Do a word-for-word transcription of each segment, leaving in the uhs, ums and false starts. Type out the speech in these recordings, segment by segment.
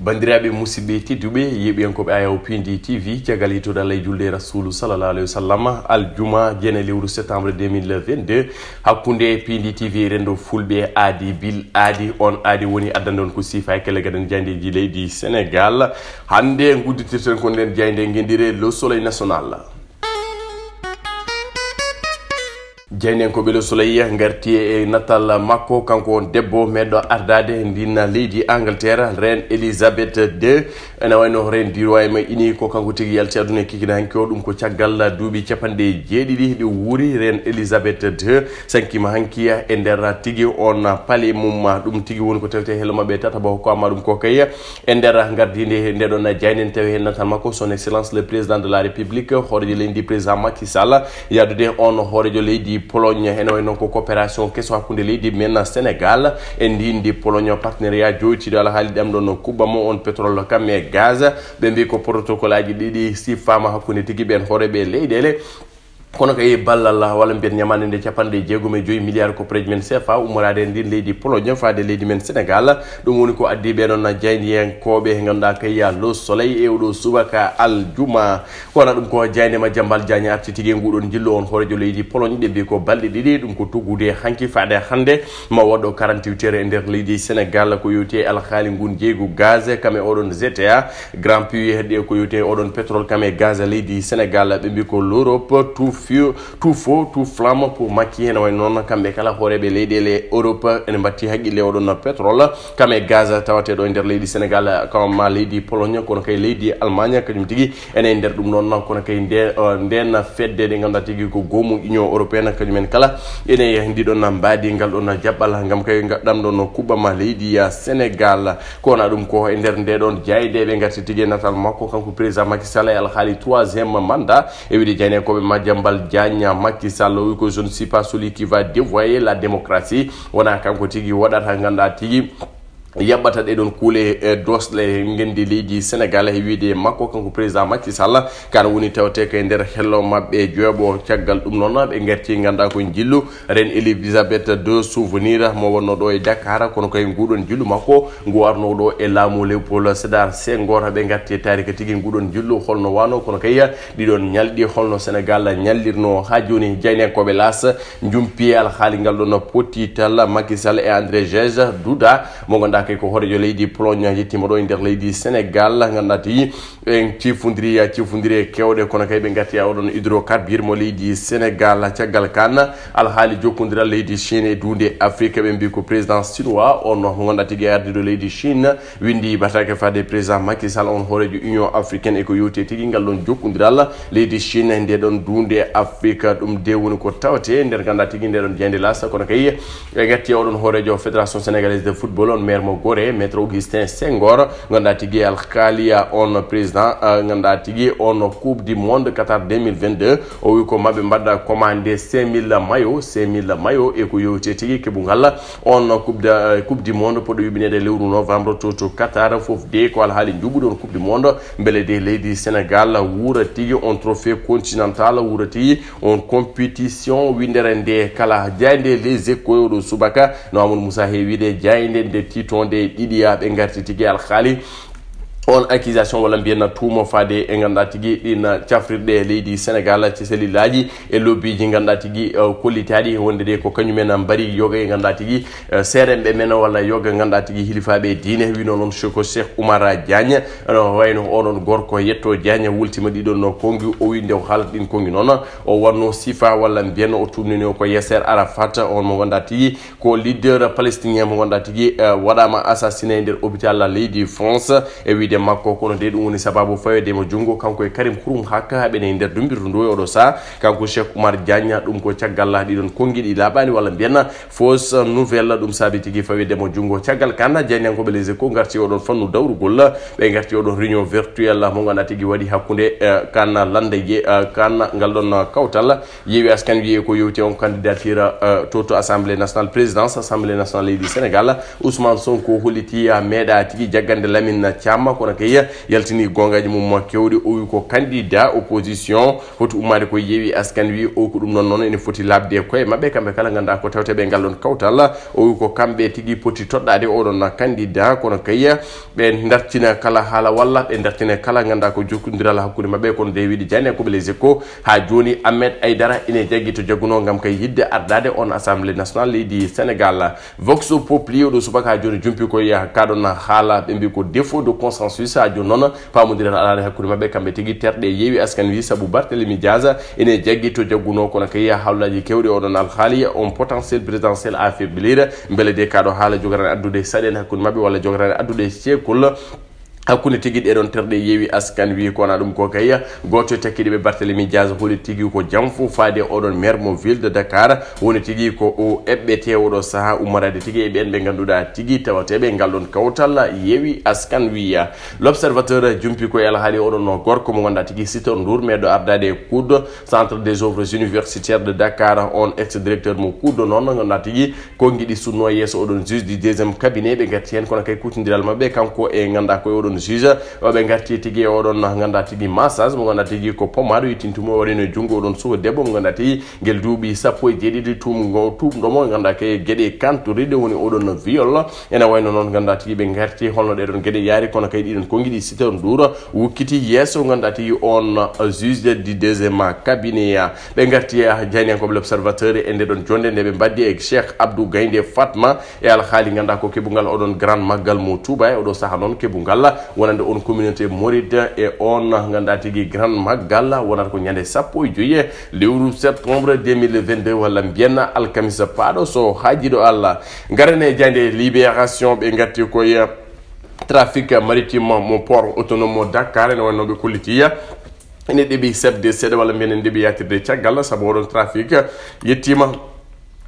Banndiraaɓe musidɓe tedduɓe, yeeɓiyankooɓe Ayaw Pindi T V, caggal yettude Allah e julde e Rasuulu sallallahu alayhi wa sallam, aljuma jeene lewru septembre deux mille vingt-deux, hakkunde Pindi T V e renndo fulɓe aadi bil aadi, on aadi woni addande on ko siifa e kelle gaden jaayndeeji leydi Senegaal. Hannde ngudditirten ko nden jaaynde ngenndire Le Soleil National. Jaayndeyankooɓe Le Soleil ngarti e natal makko, kanko on debbo meeɗɗo ardaade ndin leydi Angleterre, Reine Elizabeth deux. Ene wayno Reine du Royaume Uni ko kanko tigi yalti aduna e kikiɗe hanki o, ɗum ko caggal duuɓi capanɗe jeeɗiɗi ɗi wuuri. Reine Elizabeth deux sankima hanki e nder tigi on palais mum. Ɗum tigi woni ko tawte hello maɓɓe tataɓo ko amma ɗum ko kay e nder gardinde nde ɗon jaaynde, tawi hen natal makko, son excellence le président de la république, hoorejo leydi président Macky Sall, yaadude on hoorejo leydi Pologne. Ene wayi noon ko coopération keso hakkunde leydi men Sénégal e ndin di Pologne, partenariat joytiiɗo alhaali ɗam ɗon kuɓɓa mo on pétrole kam e gaz. Ɓe mbi ko protocole aji ɗiɗi sifaama hakkunde tigi ɓen hooreɓe leyɗele. Kono kay ballal walla mbiyen ñamaande nde capanɗe jeegom e joyi milliard koppareeji men C F A ummoraade e ndin leydi Pologne faade leydi men Sénégal. Ɗum woni ko addi ɓe ɗon jaayndiyankooɓe ngannduɗaa kay ya Le Soleil e oɗo subaka aljuma. Kono ɗum ko jaaynde Madiambal Diagne arti tigi e nguɗon njillu on hoorejo leydi Pologne, ɓe mbi ko balɗe ɗiɗi, ɗum ko tuggude hanki faade hannde ma waɗɗo quarante-huit heures e nder leydi Sénégal ko yowti e alhaali ngun jeygu gaz kam e oɗon G T A, Grand Puits hedde ko yowti e oɗon pétrole kam e gaz leydi Sénégal. Ɓe mbi ko l'Europe tout feu, tout feu, tout flamme pour Macky. Ene wayi noon kamɓe kala hooreɓe leyɗele Europe ene mbatti haqqille oɗon pétrole kam e gaz tawateɗo e nder leydi Sénégal, kam ma leydi Pologne, kono kay leydi Allemagne kañum tigi ene e nder ɗum noon. Kono kay nde, eh, nden fedde nde ngannduɗaa tigi ko goomu Union Européenne, kañum en kala ene e ndiɗon mbaadi ngal ɗon jaɓɓal ngam kay ɗam ɗon kuɓɓa ma leydi ya Sénégal. Kono ɗum ko e nder nde ɗon jaaynde ɓe ngarti tigi e natal makko kanko président Macky Sall e alhaali troisième mandat. E wiide jaayndeyankooɓe Madiambal Diagne, Macky Sall o wi ko je ne suis pas celui qui va dévoyer la démocratie. Wona kanko tigi waɗata ngannduɗaa tigi yaɓɓata ɗe ɗon kuule e doosɗe ngenndi leydi Sénégal. E wiide makko kanko président Macky Sall, kan woni tawte ko e nder hello maɓɓe joweeɓo. Caggal ɗum noon ɓe ngarti ngannduɗaa ko njillu Reine Elizabeth deux souvenir mo wonno ɗo e Dakar, kono kay nguɗon njillu makko ngu arno ɗo e laamu Léopold Sédar Senghor. Ɓe ngarti e taarika tigi nguɗon njillu holno wano, kono kay ɗiɗon ñalɗi holno Sénégal ñallirno. Ha jooni jaayndeyankooɓe L'As njumpi e alhaali ngal ɗon pottital Macky Sall e André Gege Duda mo ngannduɗaa kay ko hoorejo leydi Pologne yettima ɗo e nder leydi Sénégal. Ngannduɗaa tigi en cifondiri ya cifondiri e kewɗe, kono kay ɓe ngarti e oɗon hydrocarbure mo leydi Sénégal. Caggal kan alhaali jokkondiral leydi Chine e duunde Afrique, ɓe mbi ko président chinois on mo ngannduɗaa tigi ardiɗo leydi Chine windi batake faade président Macky Sall on hoorejo Union Africaine e ko yowti e tigi ngal ɗon jokkondiral leydi Chine e nde ɗon duunde Afrique. Ɗum de woni ko tawate nder ngannduɗaa tigi nde ɗon jaaynde L'As, kono kay e gatti oɗon hoorejo Fédération Sénégalaise de Football on maire mo Gorée, Maître Augustin Senghor, ngannduɗaa tigi alkaaliya on président, eh, ngannduɗaa tigi on Coupe du Monde Qatar deux mille vingt-deux, o wi ko maɓɓe mbaɗa commandé cinq mille maillot, cinq mille maillot e ko yowti e tigi keɓungal on coupe de, coupe du monde poɗɗo yuɓɓineede lewru novembre to, to Qatar. Fof de ko alhaali njuɓɓuɗon coupe du monde, mbele de leydi Sénégal wuura tigi on trophée continental, wuura tigi on compétition. Windere nde kala jaaynde Les Échos e oɗo subaka no Amadou Moussa heewide jaaynde nde titonde e ɗiɗi ya ɓe ngarti tigi alhaali on accusation walla mbiyen tuuma faade e ngannduɗaa tigi ɗin cafrirɗe e leydi Sénégal, ci selillaji e lobbiiji ngannduɗaa tigi, eh, kollitaaɗi wonde de ko kañumen mbari yoga e ngannduɗaa tigi, eh, seerenɓe men walla yoga ngannduɗaa tigi hilifaaɓe diine. Wino noon ko Cheikh Oumar Diagne, no wayno oɗon gorko Yetto Diagne wultima ɗiɗon no konngi, o wi nde o haalata ɗin konngi noon o wanno sifa walla mbiyen o tuumnino ko Yasser Arafat on mo ngannduɗaa tigi ko leader palestinien mo ngannduɗaa tigi, eh, waɗaama assassiné e nder hôpital leydi France e wiide makko. Kono de ɗum woni sababu fawede mo junngo kanko e Karim Xurum Xaq, ɓe ne e nder dummbirdu ndu e oɗo saha. Kanko Cheikh Oumar Diagne, ɗum ko caggal ɗiɗon konngi ɗi laaɓaani walla mbiyen fausse nouvelle, ɗum saabi tigi fawede mo junngo. Caggal kan jaayndiyankooɓe Les Échos ngarti oɗon fannu dawrugol, ɓe ngarti oɗon réunion virtuelle mo ngannduɗaa tigi waɗi hakkunde, eh, kan lannde ye, eh, kan ngal ɗon kawtal. Yewwi Askan Wi e ko yowti on candidature, eh, to, to Assemblée Nationale, présidence Assemblée Nationale leydi Sénégal, Ousmane Sonko holliti, eh, meeɗa tigi jaggande Lamine Thiam, ko Kono kay yaltini goongaaji mum kewɗi, o wi ko candidat opposition foti ummaade ko Yewwi Askan Wi. O wi ko ɗum noon, noon ene foti laaɓde e koye maɓɓe, kamɓe kala ngannduɗaa ko tawteeɓe e ngal ɗoon kawtal. O wi ko kamɓe tigi poti toɗɗaade oɗon candidat, kono kay ɓe dartina kala haala walla ɓe dartina kala ngannduɗaa ko jokkondiral hakkunde maɓɓe. Kono de wiide jayne ko Les Échos, haa jooni Ahmed Aïdara ene jaggi to jaggunoo ngam kay yiɗde ardaade on Assemblée nationale leydi Sénégal. Vox Populi oɗo subaka jooni jumpi ko yaha kaɗon haala, ɓe mbi ko défaut de consensus. Ha jooni noon paamondiral alaani hakkunde maɓɓe kamɓe tigi terɗe Yewwi Askan Wi, sabu Barthélémy Diaz ene jaggi to jaggunoo, kono kay hawlaaji kewɗi oɗon alhaali, on potentiel présidentiel à affaiblir. Mbele de kaɗo haala jogorani addude saɗen hakkunde maɓɓe walla jogorani addude ceekol hakkunde tigi ɗeɗon terɗe Yewwi Askan Wi. Kono ɗum ko kay gooto e takkiiɗe ɓe, Barthélémy Diaz, holi tigi ko jam fuu faade oɗon maire mo ville de Dakar woni tigi ko o eɓɓete oɗo saha ummorade tigi e ɓen ɓe ngannduɗaa tigi tawateeɓe ngal ɗon kawtal Yewwi Askan Wi. L'Observateur jumpi ko e alhaali oɗon no gorko mo ngannduɗaa tigi Sitor Ndour, meɗo ardaade e COUD, Centre des Œuvres Universitaires de Dakar, on ex directeur mo COUD noon, ngannduɗaa tigi ko ngiɗi sunno yeeso oɗon juge du deuxième cabinet. Ɓe ngarti heen kono kay kuutindiral maɓɓe kanko e ngannduɗaa koye oɗon juge, o ɓe ngarti tigi e oɗon ngannduɗaa tigi massage mo ngannduɗaa tigi ko pommade o yettintumo o waɗino e junngo oɗon suka debbo mo ngannduɗaa tigi ngel duuɓi sappo e jeeɗiɗi tuumgo tuumɗomo ngannduɗaa kay geɗe kantoriɗe woni oɗon viol. Ene wayno noon ngannduɗaa tigi ɓe ngarti holno ɗeɗon geɗe yaari, kono kay ɗiɗon ko ngiɗi Sitor Ndour wukkiti yeeso ngannduɗaa tigi on juge du deuxième cabinet. Ɓe ngarti e jayniyankooɓe L'Observateur e nde ɗon jonde nde ɓe mbaddi e Cheikh Abdou Gaynde Fatma e alhaali ngannduɗaa ko keɓungal oɗon grand maggal mo Touba e oɗo saha noon keɓungal wonande on communauté mouride e on ngannduɗaa tigi grand maggal wonata ko ñande sappo e joyi lewru septembre deux mille vingt-deux walla mbiyen alkamisa paaɗo so haajiɗo Allah. Ngaren e jayde Libération, ɓe ngarti koye trafic maritime mo port autonome mo Dakar ene wayno ɓe kollitiya ene ɗeɓi seɓde seeɗa walla mbiyen ene ɗeɓi yatirde caggal, sabu oɗon trafic yettima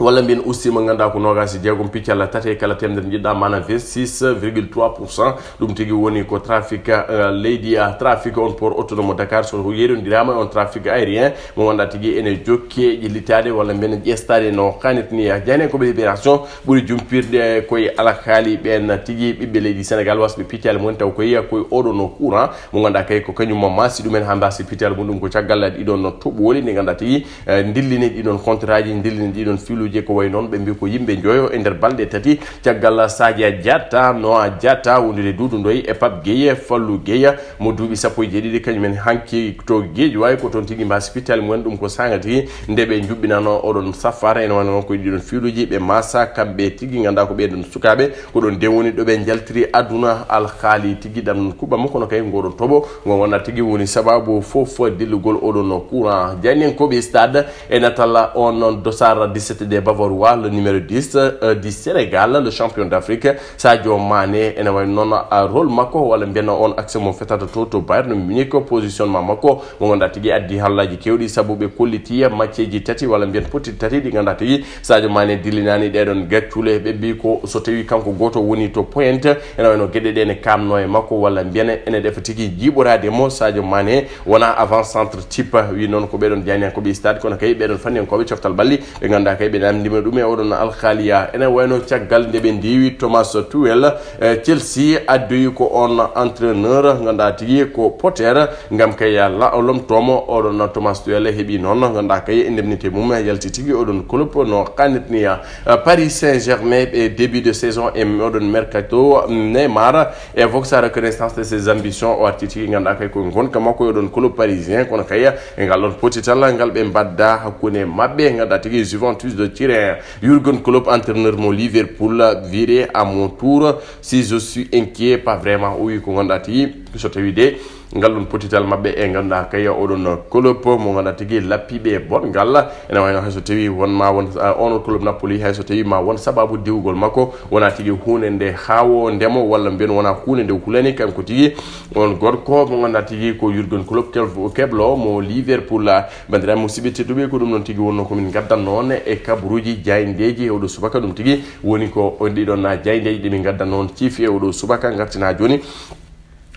walla mbiyen ustima ngannduɗaa ko noogaas e jeegom piccalla tati e kala temedere njiɗɗa maanaam vingt-six virgule trois pour cent. Ɗum tigi woni ko trafic, eh, leydi, ah, trafic on port autonome Dakar so yerondirama e on trafic aérien mo ngannduɗaa tigi ene jokki ƴellitaade walla mbiyen ƴestaade no hanirta ni. Jayne ko ɓe Libération ɓuri jumpirde koye alhaali ɓen tigi ɓiɓɓe leydi Sénégal wasɓe piccali mumen taw koye koye oɗo no courant mo ngannduɗaa kay ko kañum maasi ɗumen haa mbaasi pital mum. Ɗum ko caggal ɗiɗon toɓooli ndi ngannduɗaa tigi, eh, ndillini ɗiɗon contrat ji, ndillini ɗiɗon filuuji ko wayi noon. Ɓe mbi ko yimɓe njoyo e nder balɗe tati caggal Sadia Diatta, Noah Diatta, wondude Doudou Ndoye e Pape Gueye, Fallou Gueye mo duuɓi sappo e jeeɗiɗi, kañum en hanki to Guédiawaye ko toon tigi mbaasi pital mumen. Ɗum ko saanga tigi nde ɓe njuɓɓinano oɗon safara ene wano noon ko ɗiɗon filuuji ɓe maasa kamɓe tigi ngannduɗaa ko ɓeɗon sukaaɓe. Ko ɗon de woni ɗo ɓe njaltiri aduna alhaali tigi ɗam non kuɓɓa mo kono kay ngoɗon toɓo ngo wona tigi woni sababu fof dillugol oɗon no courant. Jayniyankooɓe Stade e natal on non dossard dix-sept des Bavarois, le numéro dix, euh, du Sénégal, le champion d'Afrique, Sadio Mané ene wayi noon, euh, rôle makko walla mbiyen on action mo fetata to to Bayern Munich, positionnement makko mo ngannduɗaa tigi addi hallaaji kewɗi sabu ɓe kolliti macceeji tati walla mbiyen poti tati ɗi ngannduɗaa tigi Sadio Mané dillinaani ɗeɗon gaccule. Ɓe mbi ko so tawi kanko gooto woni to pointe ene wayno geɗe ɗe ne kamno e makko walla mbiyen ene ɗefa tigi jiiɓoraade mo. Sadio Mané wona avant centre type wi noon ko ɓeɗon jayniyankooɓe Stade kono kay ɓeɗon fanniyankooɓe coftal balli ɓe ngannduɗaa kay ɓe namdima ɗum e oɗon alhaaliya. Ene wayno caggal nde ɓe ndiwi Thomas Tuchel, eh, Chelsea addoyi ko on entraîneur ngannduɗaa tigi ko Potter ngam kay lomtomo oɗon Thomas Tuchel heɓi noon ngannduɗaa kay indemnité mum yalti tigi oɗon club no hanirta ni. Eh, Paris Saint-Germain ɓe début de saison e oɗon mercato Neymar évoque sa reconnaissance de ses ambitions, o arti tigi ngannduɗaa kay koye ngonka makko e oɗon club parisien kono kay e ngal ɗon potital ngal ɓe mbadda hakkunde maɓɓe ngannduɗaa tigi Juventus de Turin. Jurgen Klopp, entraîneur mo Liverpool, viré à mon tour, si je suis inquiet, pas vraiment. O wi ko ngannduɗaa tigi so tawi de ngal ɗon potital maɓɓe e ngannduɗaa kay oɗon Klopp mo ngannduɗaa tigi lappiɓe bongal ene wayno hay so tawi won ma won, ah, on Klopp Napoli hay so tawi ma won sababu diwgol makko wona tigi huunde nde hawo ndemo walla mbiyen wona huunde nde hulani kanko tigi on gorko mo ngannduɗaa tigi ko Jurgen Klopp keblo mo Liverpool. Banndiraaɓe musidɓe tedduɓe, ko ɗum noon tigi wonno ko min ngaddanno on e kabaruuji jaayndeeji e oɗo subaka. Ɗum tigi woni ko on ɗiɗon na jaayndeeji ɗi min ngaddanno on ciifi e oɗo subaka. Ngartina jooni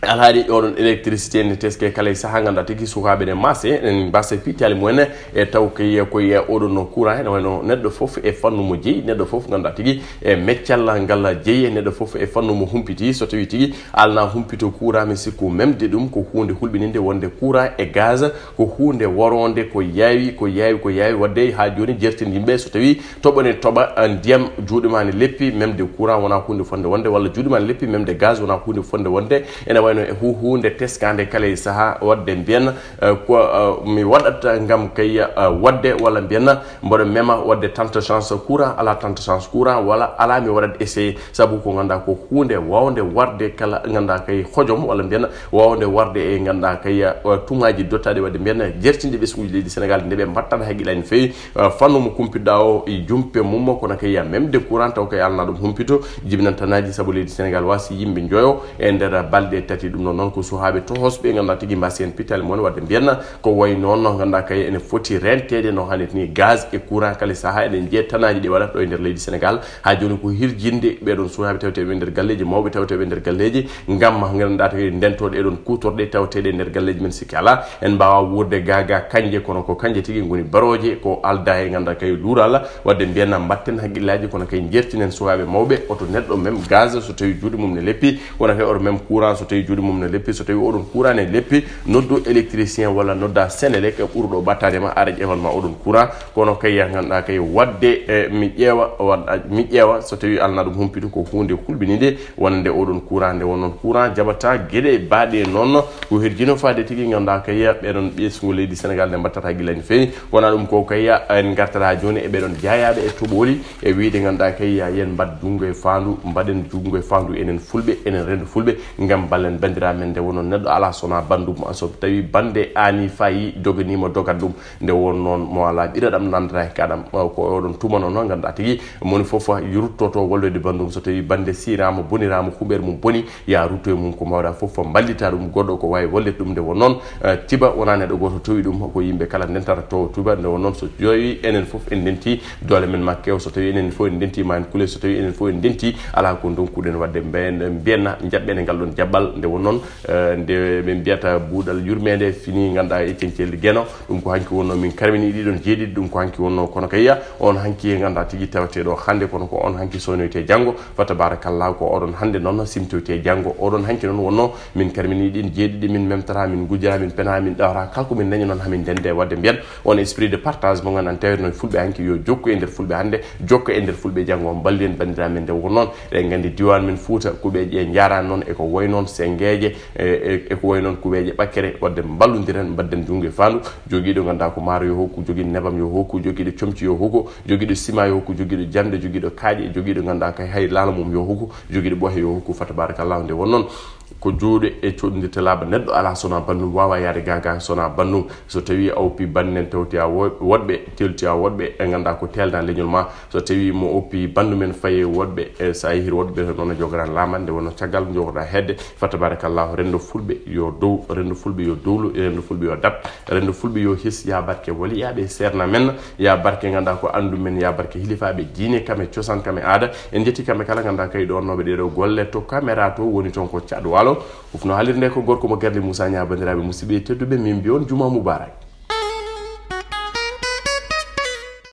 Alhaali oɗon électricité ne teske kala e saha, ngannduɗaa tigi sukaaɓe ne maase, en mbasa piitaali mumen e taw kay koye oɗon no courant, ene wayno neɗɗo fof e fannu mo jeyi, neɗɗo fof ngannduɗaa tigi e meccal ngal jeyi, neɗɗo fof e fannu mo humpiti. So tawi tigi alna humpito courant, mi sikku memde ɗum ko huunde hulɓininde wonde courant e gaz ko huunde woronde ko yaawi, ko yaawi, ko yaawi. Wadde haa jooni jertinde yimɓe, so tawi toɓo ne toɓa, ah, ndiyam, juuɗe ma ne leppi, memde courant wona huunde fonde wonde, walla juuɗe ma ne leppi, memde gaz wona huunde fonde wonde. Ene wayno e hu-, huunde teskande kala e saha, wadde mbiyen, eh, ko, eh, mi waɗata ngam kay, eh, wadde, walla mbiyen mboɗo mema wadde tante chance courant, ala tante chance courant, walla ala mi waɗat essayé, sabu ko ngannduɗaa ko huunde wawnde warde kala ngannduɗaa kay hojom, walla mbiyen wawnde warde e ngannduɗaa kay, eh, tuŋaaji dottaɗi, wadde mbiyen jertinde ɓesnguuji leydi Sénégal nde ɓe mbattata haqqillaaji no feewi. Uh, fannu mo kumpiɗɗa o e jumpe mum, kono kay ya memde courant taw kay alna ɗum humpito, jibinantanaaji sabu leydi Sénégal wasi yimɓe njoyo e nder balɗe tati. Ɗum noon, noon ko suhaaɓe tohosɓe ngannduɗaa tigi mbasi en pittali mon, wadde mbiyen ko wayi noon no ngannduɗaa kay ene foti renteede no hannirta ni, gaz e courant kala saha. Eɗen njiya tanaaji ɗi waɗata ɗo e nder leydi Sénégal. Haa jooni ko hirjinde ɓeɗon suhaaɓe tawteɓe e nder galleeji, mawɓe tawteɓe e nder galleeji, ngam ngannduɗaa tigi ndentooɗe e ɗon kuutorɗe tawteɗe e nder galleeji men. Sikki alaa en mbaawa wuurde gaga kanje, kono ko kanje tigi ngoni barooje ko alda e ngannduɗaa kay luural. Wadde mbiyen na mbatten haqqillaaji, kono kay jertinen suhaaɓe mawɓe, oto neɗɗo mem gaz so tawi juuɗe mum ne leppi, kono kay oto mem courant so tawi juuɗe mum ne leppi. So tawi oɗon courant ne leppi, noddu électricien walla nodda Sénélec ɓurɗo battade ma, ara ƴeewan ma oɗon courant. Kono kay ya ngannduɗaa kay wadde, eh, mi ƴeewa, wadda, mi ƴeewa so tawi alna ɗum humpito ko huunde hulɓininde wonande oɗon courant. Nde wonnoon courant jaɓata geɗe baaɗe noon ko hirjino faade tigi ngannduɗaa kay ɓeɗon ɓesngu leydi Sénégal nde mbattata haqqillaaji no feewi. Wona ɗum ko kay en ngartata jooni e ɓeɗon jaayaɓe e toɓoli e wiyde ngannduɗaa kay ya yen mbaɗ junngo e faandu, mbaɗen junngo e faandu enen fulɓe, enen renndo fulɓe, ngam ballen banndiraaɓe men. Nde wonnoon neɗɗo alaa so wonaa banndum, so tawi bannde aani fayi doganiima dogat ɗum. Nde wonnoon mo alaa ɓiɗaɗam nandata e kaɗam, uh, ko oɗon tuma noon ngannduɗaa tigi moni fof ruttoto walloyde banndum. So tawi bannde siiraama, boniraama, huɓeere mum boni, ya rutto e mum ko mawɗa fof, mballita ɗum goɗɗo ko waawi wallitde ɗum. Nde wonnoon, eh, tiba wonaa neɗɗo gooto towi ɗum, ko yimɓe kala ndentata to tuba. Nde wonnoon so tawi enen fof en ndenti, doole men ma kew. So tawi enen fof en ndenti ma en kule. So tawi enen fof en ndenti, alaa ko ndonkuɗen waɗde. Mbe-, mbiyen na njaɓɓen e ngal ɗon jaɓɓal. Nde wonnoon, eh, nde ɓe mbiyata buuɗal yurmeende fini ngannduɗaa e ceñceeli geno, ɗum ko hanki wonno min karmini ɗiɗon jeeɗiɗi, ɗum ko hanki wonno, kono kay ya on hanki ngannduɗaa tigi tawateɗo hannde, kono ko on hanki soynoyte janngo. Fa tabarakallah, ko oɗon hannde noon simtoyte janngo. Oɗon hanki noon wonno min karmini ɗin jeeɗiɗi, min memtata, min gujjata, min pena, min ɗawata, kala ko min dañi noon hamin ndende. Wadde mbiyen on esprit de partage mo ngannduɗaa taweteno fulɓe hanki yo jokku e nder fulɓe hannde, jokka e nder fulɓe janngo, on mballi en banndiraaɓe men. Nde wonnoon eɗen nganndi diiwaan men Fuuta, kuɓeeje ɗe njaaraani noon e ko wayi noon senngeeje, e, e, e ko wayi noon kuɓeeje ɓakkere, wadde mballondiren, mbadden junngo e faandu. Jogiiɗo ngannduɗaa ko maaro yo hokku, jogiiɗo nebam yo hokku, jogiiɗo comci yo hokku, jogiiɗo sima yo hokku, jogiiɗo jamɗe, jogiiɗo kaaƴe, jogiiɗo ngannduɗaa kay hay laalo mum yo hokku, jogiiɗo ɓoohe yo hokku. Fa tabarakallahu, nde wonnoon ko juuɗe e coɗndirte laaɓa, neɗɗo alaa so wonaa banndum, waawa yahde gaga so wonaa banndum. So tawi a woppi bannden, tawti a wo-, woɗɓe, telti a woɗɓe, ɓe ngannduɗaa ko teelna leñol ma. So tawi mo oppi banndu men faye woɗɓe, e so a yehiri woɗɓe, noon a jogoran laaman, nde wonno caggal jogoɗa hedde. Fa tabarakallahu, renndo fulɓe yo dow, renndo fulɓe yo dowlu, renndo fulɓe yo dab, renndo fulɓe yo his. Ya barke waliyaaɓe seerna men, ya barke ngannduɗaa ko anndu men, ya barke hilifaaɓe diine, kam e cosaan, kam e aada. En njetti kamɓe kala ngannduɗaa kay ɗo wonnooɓe ɗeɗo golle to caméra to woni toon ko Caɗ Waalo. Ufno haalirde ko gorko mo Garli Moussa Niang. Banndiraaɓe musidɓe tedduɓe, min mbiyon juma mubarak.